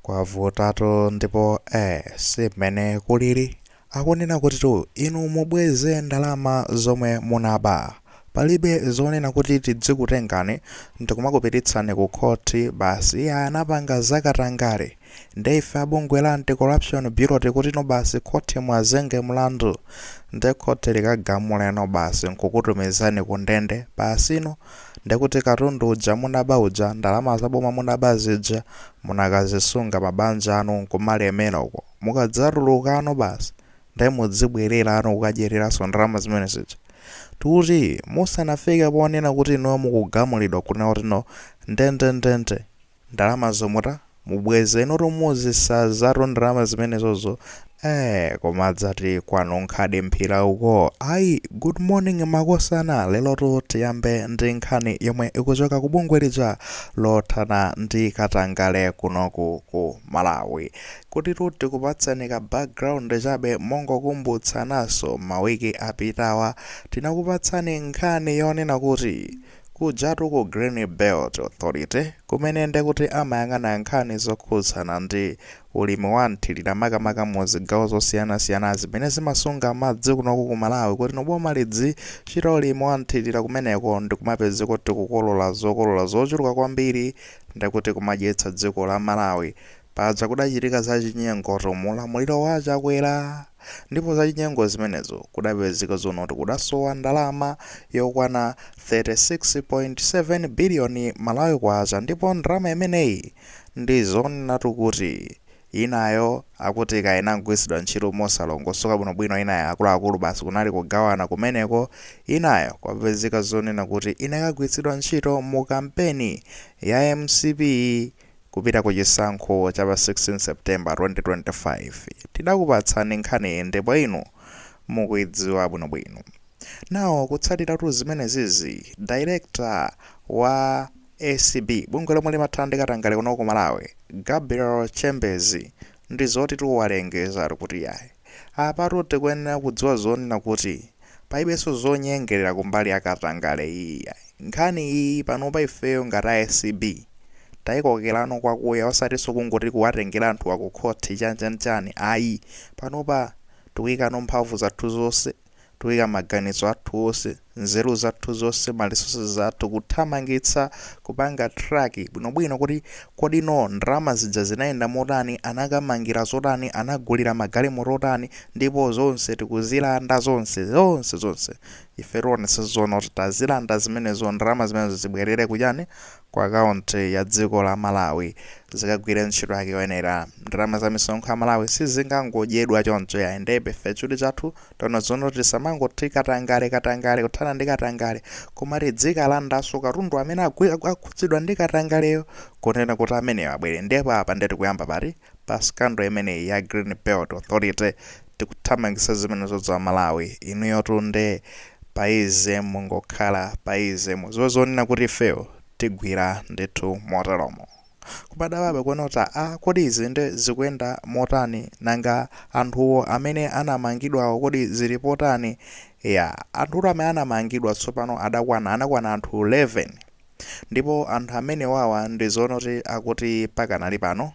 Kwavutatu ndipo si mmene kulili. Akunena kutitu inu mubweze ndalama zomwe munaba. Palibe zonena kuti tidzikutengani ndikumakupititsani ku khoti basi iye anapanga zakatangale. Nde ife a bungwe la Anti-Corruption Bureau tikutino basi khoti mwazenge mlandu. Nde khoti likagamuleno basi nkukutumizani ku ndende basino. Ndekuti katundu uja munaba uja, ndalama za boma munaba zija munakazisunga mabanja anu nkumalemera uko. Mukadzatulukano basi nde mudzibwererano kukadyereraso ndalama zimene zija. Tikuti musanafike ponena kuti inuyo mukugamulidwa kunena kuti no ndendendende ndalamazo muta mubweze inutu muzisazatu ndalama zimenezozo koma adzati kwanunkhadi mphira uko. Ayi, good morning makosana, lerotu tiyambe ndi nkhani yomwe ikuchoka ku bungwe lija lothana ndi katangale kunoku ku Malawi. Kutitu tikupatseni ka background chabe mongokumbutsanaso, mawiki apitawa tinakupatsani nkhani yonena kuti kujatu ku Green Belt Authority, kumene ndekuti amayang'ana nkhani zokhudzana ndi ulimi wa nthirira makamaka mu zigawo zosiyanasiyana zimene zimasunga madzi kunoku ku Malawi, kuti boma lidzichita ulimi wa nthirira kumeneko ndikumapezeka kuti kukolola zokolola zochuluka kwambiri, ndekuti kumadyetsa dziko la Malawi. Paja kudachitika zachinyengo mu ulamuliro wa Chakwera, ndipo zachinyengo zimenezo kudapezeka zonoti kudasowa ndalama yokwana 36.7 biliyoni Malawi kwacha, ndipo ndalama imeneyi ndi zonenatu kuti inayo akuti kayinagwiritsidwa ntchito mosalongosoka bwinobwino, inayo akuluakulu basi kunali kugawana kumeneko, inayo kwapezeka zonena kuti inakagwiritsidwa ntchito mu kampeni ya MCP kupita ku chisankho cha pa 16 September 2025. Tidakupatsani nkhani ndipo inu mukuidziwa bwinobwino. Nawo kutsatiratu zimenezizi, director wa ACB, bungwe lomwe limathana ndi katangale kuno ku Malawi, Gabriel Chembezi, ndi zoti tiwalengeza kuti yayi, apatu tikuyenera kudziwa zonena kuti palibenso zonyengerera kumbali ya katangale iyi. Nkhani iyi panopa ifeyo ngati ACB tayikokerano kwakuya, osatinso kungoti kuwatengera anthu akukhoti chanchanchani ayi. Panopa tikuyikano mphamvu zathu zonse, tikuyika maganizo athu onse, nzeru zathu zonse, ma resources athu kuthamangitsa kupanga track bwinobwino kuti kodi no ndalama zija zinayenda motani, anakamangira zotani, anagulira magalimoto otani, ndipo zonse tikuzilanda zonse zonse zonse. Ife tionetse zono kuti tazilanda zimenezo, ndalama zimenezo zibwerere kuchani, ku akaunti ya dziko la Malawi, zikagwire ntchito yake yoyenera. Ndalama za misonkho ya Malawi sizingangodyedwa choncho yayi. Ndebe ife chidwi chathu tono zono tisamangoti katangale katangale, kuthana ndi katangale, koma tidzikalandanso katundu amene akhudzidwa ndi katangaleyo, kunena kuti ameneyo abwere. Ndipo apa ndeti kuyamba pati pa scandal imeneyi ya Green Belt Authority, tikuthamangitsa zimenezo za Malawi. Inuyo tunde paize mungokhala paize, muziwe zonena kuti ifeyo tigwira ndithu moteromo. Kubadababe kuonota a kodi izi nde zikuyenda motani, nanga anthuwo amene anamangidwawo kodi zili potani? Ya, anthuwo amene anamangidwa tsopano adakwana, anakwana anthu 11, ndipo anthu amene wawa ndi zonoti akuti pakanali pano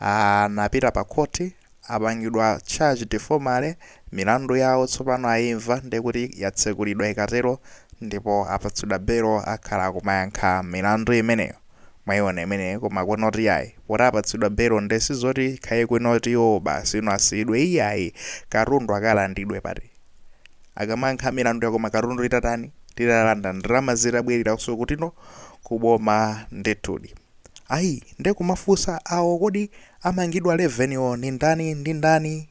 anapita pa khoti, apangidwa charged formally, milandu yawo tsopano ayimva, ndekuti yatsekulidwa ikatero, ndipo apatsidwa belo, akhala akumayankha milandu imeneyo. Mwayiona imeneyo? Koma kunoti yayi, poti apatsidwa belo ndesizoti khaye kunoti iwo basi ino asiyidwe iyayi, katundu akalandidwe pati akamayankha milandu yako, katundu itatani, titalanda ndalama zitabwerera kutino kuboma ndithudi. Ayi, nde kumafunsa awo kodi amangidwa 11 wo ndi ndani ndi ndani?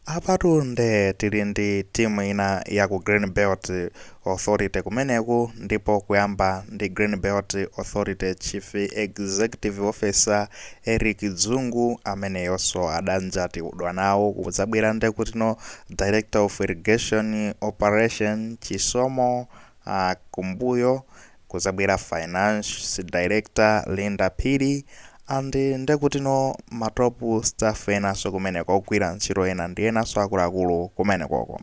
Apatu nde tili ndi timu ina ya ku Green Belt Authority kumeneku, ndipo kuyamba ndi Green Belt Authority Chief Executive Officer Eric Dzungu, ameneyonso adanjatidwa nawo. Kudzabwera nde kutino Director of Irrigation Operation Chisomo Kumbuyo, kuzabwera Finance Director Linda Phiri, and ndekutino ma top staff enanso kumeneko ogwira ntchito ena ndi enanso akuluakulu kumenekoko.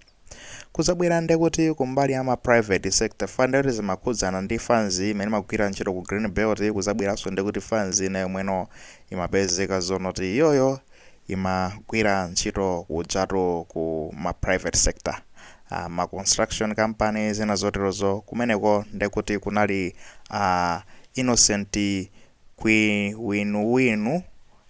Kuzabwera ndekuti kumbali ya ma private sector, fa ndekuti zimakhudzana ndi fans imene imagwira ntchito ku Green Belt. Kuzabweranso ndekuti fans ina yomweno imapezeka zonoti iyoyo imagwira ntchito kujatu ku ma private sector, ma construction companies zina zoterozo. Kumeneko ndekuti kunali Innocent Kwiwinuwinu,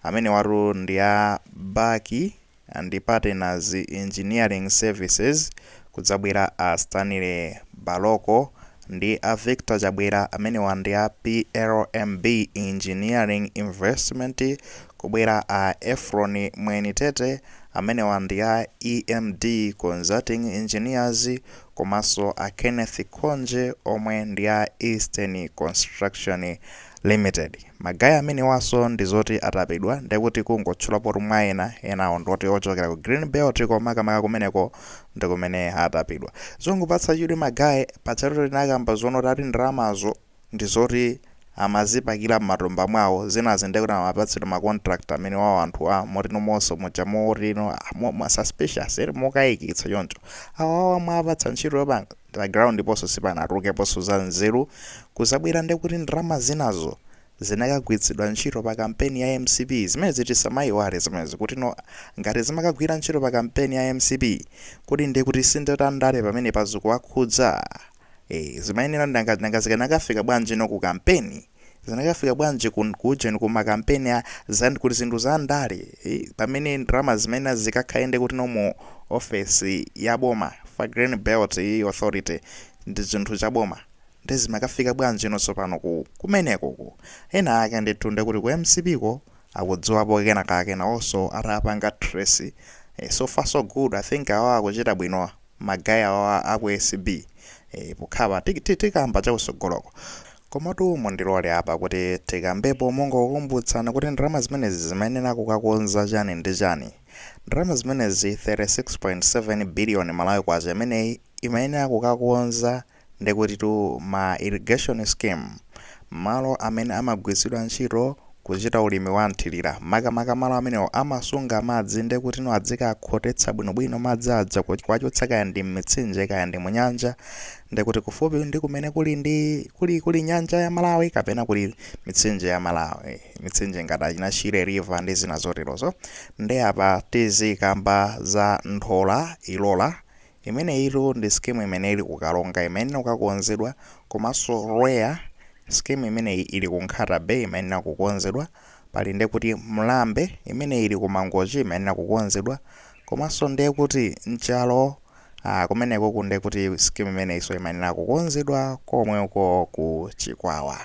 amene watu ndi a Baki and Partners Engineering Services. Kudzabwera a Stanley Baloko ndi a Victor Chabwera, amenewa ndi a PLMB Engineering Investment. Kubwera a Efron Mwenitete, amenewa ndi a EMD Consulting Engineers, komanso a Kenneth Khonje omwe ndi a Eastern Construction Limited. Ma guy amenewanso ndi zoti atapidwa. Ndekuti kungotchulapo mwa ena, enawo ndoti ochokera ku Green Belt, komakamaka kumeneko ndi kumene atapidwa. Zongopatsa chidwi, ma guy pachatuto tinakamba zonoti ati ndalamazo ndi zoti amazipakira m'matumba mwawo. Zinazi ndekuti amapatsidwa ma contract amene wawo anthu a motino monso muja motino mwa suspicious, mokayikitsa choncho. Awawa mwapatsa ntchito yopanga pa ground ponso sipanatulukeponso za nzeru. Kuzabwera ndekuti ndalama zinazo zinakagwiritsidwa ntchito pa kampeni ya MCP. Zimene zitisamayiwale zimenezi kuti no, ngati zimakagwira ntchito pa kampeni ya MCP, kuti ndi kuti sindetandale pamene pazikuwakhudza. Zimayenera nanga zikanakafika bwanji no ku kampeni? Zinakafika bwanji kujeni ku makampeni kuti zinthu za ndale, pamene ndalama zimene zikakhayende kuti no mu ofesi ya boma fa Green Belt Authority ndi zinthu za boma, ndi zimakafika bwanji nonso pano ku kumeneko ku ena ake? Ndithu ndekuti ku MCP ko akudziwapo kena kake nawonso atapanga trace. So far so good. I think awa akuchita bwino, ma guy awa aku ACB. Pokhala tikamba chakusogoloko. Komatu mundilole apa kuti tikambepo mongokumbutsana kuti ndalama zimenezi zimayenera kukakonza chani ndi chani. Ndalama zimenezi, 36.7 billion Malawi kwacha imeneyi, imayenera kukakonza ndikuti tu ma irrigation scheme, malo amene amagwiritsidwa ntchito kuchita ulimi wa nthirira. Makamaka malo amenewo amasunga madzi, ndekuti no adzikakhotetsa bwinobwino madzi aja kuwachotsa kaya ndi m'mitsinje kaya ndi munyanja, ndekuti kufupi ndi kumene kuli ndi kuli nyanja ya Malawi kapena kuli mitsinje ya Malawi, mitsinje ngati achina Shire River ndi zina zoterozo. Ndi apa tizikamba za Nthola Ilola, imene itu ndi scheme imene ili kukalonga, imene kukakonzedwa, komanso Rweya scheme imeneyi ili ku Nkhata Bay, imene kukonzedwa. Pali ndekuti Mlambe, imene ili ku Mangochi, imene kukonzedwa, komanso ndiye kuti Nchalo, kumeneko kunde kuti scheme imeneyinso imayenera kukonzedwa komweko ku Chikwawa.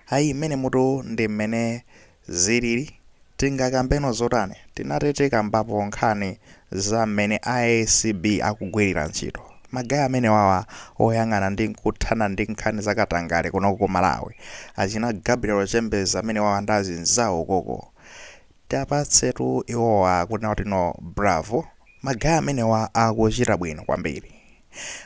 Ayi, imene mutu ndi mmene zilili. Tingakambeno zotani? Tinati tikambapo nkhani za mmene ACB akugwirira ntchito. Ma guy amene wawa oyang'ana ndi kuthana ndi nkhani zakatangale kunoko ku Malawi, achina Gabriel Chembezi amene wawa ndi azinzawo koko, tapatsetu iwowa kunena kuti no, bravo. Ma guy amenewa akuchita bwino kwambiri,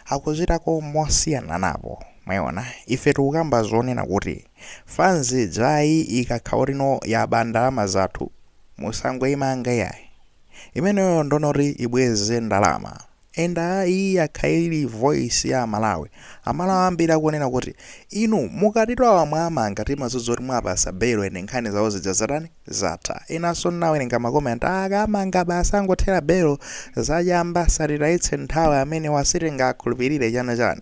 akuchitako mosiyana napo. Mwayiona, ife tikukamba zonena kuti fans jayi ikakhala kuti no yaba ndalama zathu, musangoyimanga yayi. Imeneyo ndonoti ibweze ndalama. Enda iyi yakhala ili voice ya Amalawi. Amalawi ambiri akunena kuti inu mukatito awa mwamanga, timazoza kuti mwapasa belo ene nkhani zawo zija zatani, zatha. Inanso nawerenga ma comment, akamanga basi, angothera belo, zachamba, satitayitse nthawi amene wasitingakhulupirire chani chani.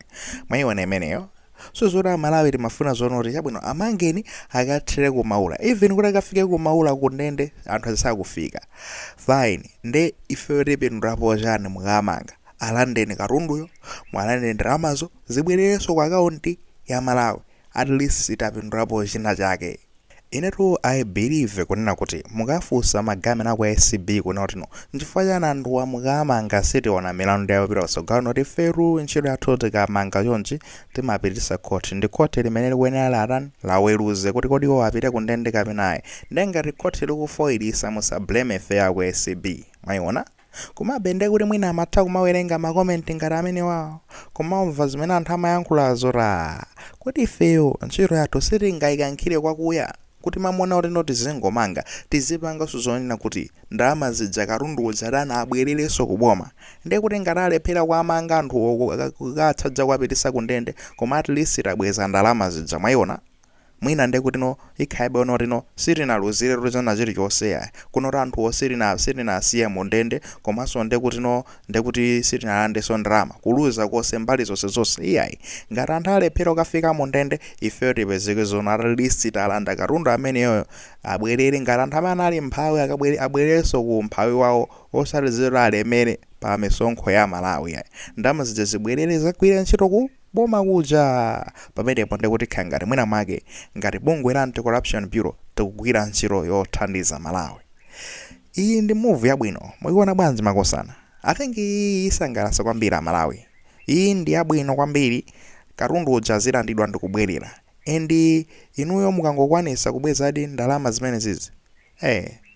Mwayiona imeneyo? So zoti Amalawi timafuna zonoti chabwino, amangeni akathere kumaula, even kuti akafike kumaula kundende anthu azisakufika, fine. Nde ifeyo tipindulapo chani mukamanga? Alandeni katunduyo, mwalandeni ndalamazo, zibwererenso ku akaunti ya Malawi, at least tapindulapo china chake. Inetu I believe kunena kuti mukafunsa ma guy amene aku ACB kunena kuti no, nchifukwa chani anthuwa mukamanga sitiona milandu yawo pita patsogolo, noti feru ntchito yathu tikamanga chonchi timapitisa khoti, ndi khoti limene likuyenera latani, laweruze kuti kodi iwo apite ku ndende kapena ayi. Nde ngati khoti likufoyilisa, musablame ife aku ACB. Mwayiona? Komabe nde kuti mwina amatha kumawerenga ma comment ngati amene wawo, kumamva zimene anthu amayankhulazo, ra kuti ifeyo ntchito yathu sitingayikankhire kwakuya. Kuti mamona kuti no tizingomanga, tizipanganso zonena kuti ndalama zija, katundu uja tana abwererenso kuboma. Ndiye kuti ngati alephera kuamanga anthu kukatsadza kuwapitisa kundende, koma at least tabweza ndalama zija. Mwayiona, mwina ndiye kuti no ikhaibe ono tino sitinaluzire china chilichonse yayi. Kunoti anthuwo sitinasiye mu ndende, komanso ndiye kuti no ndiye kuti sitinalandenso ndalama, kuluza konse mbali zonse zonse iyayi. Ngati anthu alephera kukafika mu ndende, ifeyo tipezeke zono at least talanda katundu ameneyoyo, abwerere. Ngati anthu amene ali mphawi abwererenso ku mphawi wawo, osati zero alemere pa misonkho ya Malawi yayi. Ndalama zija zibwerere, zagwire ntchito ku boma kuja. Pamenepo ndikuti khala ngati mwina mwake ngati bungwe la Anti-Corruption Bureau tikugwira ntchito yothandiza Malawi. Iyi ndi move yabwino. Mukuiona bwanji, makosana? I think iyi isangalatsa kwambiri Amalawi. Iyi ndi yabwino kwambiri. Katundu uja zilandidwa ndi kubwerera, and inuyo mukangokwanisa kubwezadi ndalama zimene zizi,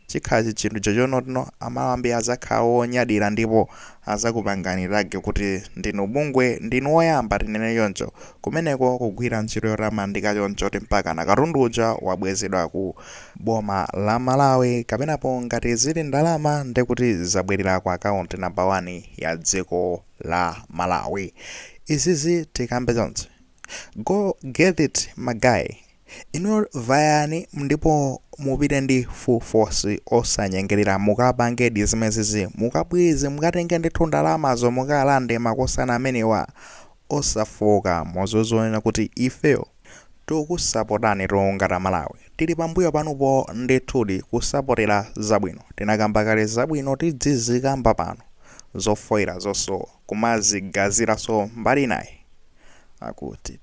chikhala chinthu chochonotino Amalawi azakhala onyadira, ndipo azakupangani tag kuti ndinu bungwe, ndinu woyamba, tinene choncho, kumeneko kugwira ntchito yotamandika choncho, mpaka na katundu uja wabwezedwa ku boma la Malawi, kapenapo ngati zili ndalama ndekuti zabwerera ku account number 1 ya dziko la Malawi. Izizi tikambe chonse, go get it, my guy. Inu vayani ndipo mupite ndi full force, osanyengerera. Mukapangedi zimenezi, mukabweze, mukatenge ndithu ndalamazo, mukalande makosana amenewa, osafoka. Mozozonena kuti ifeyo tikusapotani ngati Malawi, tili pambuyo panupo ndithudi kusapotera zabwino. Tinakamba kale zabwino, tidzizikamba pano, zofoera zonso kumazigaziranso mbali inayi akuti.